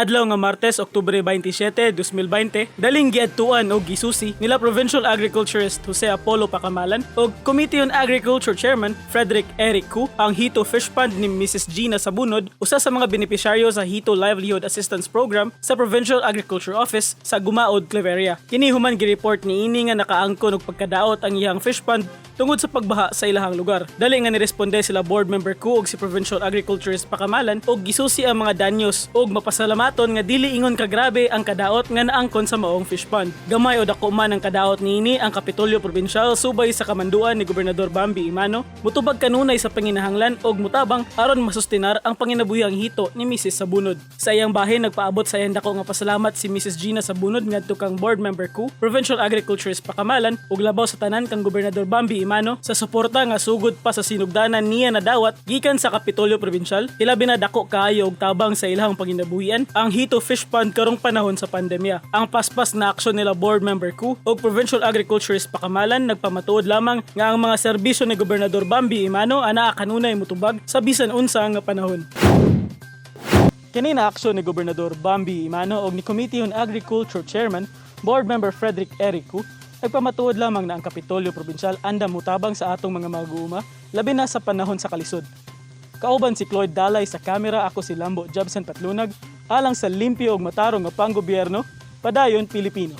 Adlaw nga Martes, Oktubre 27, 2020, daling giadtuan og gisusi nila Provincial Agriculturist Jose Apollo Pacamalan og Committee on Agriculture Chairman Frederick Eric Cu ang Hito Fish Pond ni Mrs. Gina Sabunod, usa sa mga benepisyaryo sa Hito Livelihood Assistance Program sa Provincial Agriculture Office sa Gumaod, Claveria. Kini human gi-report niini nga nakaangkon og pagkadaot ang iyang fish pond tungod sa pagbaha sa ilahang lugar. Dali nga niresponde sila Board Member Cu og si Provincial Agriculturist Pacamalan og gisusi ang mga danyos og mapasalamaton nga dili ingon kagrabe ang kadaot nga naangkon sa maong fish pond. Gamay o dako man ang kadaot niini, ang Kapitolyo Provincial, subay sa kamanduan ni Gobernador Bambi Emano, mutubag kanunay sa panginahanglan og mutabang aron masustinar ang panginabuhiang hito ni Mrs. Sabunod. Sa iyang bahin, nagpaabot sa iyang dako nga pasalamat si Mrs. Gina Sabunod ngadto kang Board Member Cu, Provincial Agriculturist Pacamalan ug labaw sa tanan kang Gobernador Bambi Emano sa suporta nga sugod pa sa sinugdanan niya nadawat gikan sa Kapitolyo Provincial, hilabi na dako kaayo og tabang sa ilahang panginabuhian ang Hito Fish Pond karong panahon sa pandemya. Ang paspas na aksyon nila Board Member Cu ug Provincial Agriculturist Pacamalan nagpamatuod lamang nga ang mga serbisyo ni Gobernador Bambi Emano anaa kanunay mutubag sa bisan unsa nga panahon. Kini na aksyon ni Gobernador Bambi Emano og ni Committee on Agriculture Chairman, Board Member Frederick Eric Cu, nagpamatuod lamang na ang Kapitolyo Provincial andam mutabang sa atong mga mag-uuma, labi na sa panahon sa kalisod. Kauban si Cloyd Dalay sa kamera, ako si Lambo Jobson Patlunag, alang sa limpyo ug matarong nga panggobyerno, padayon, Pilipino.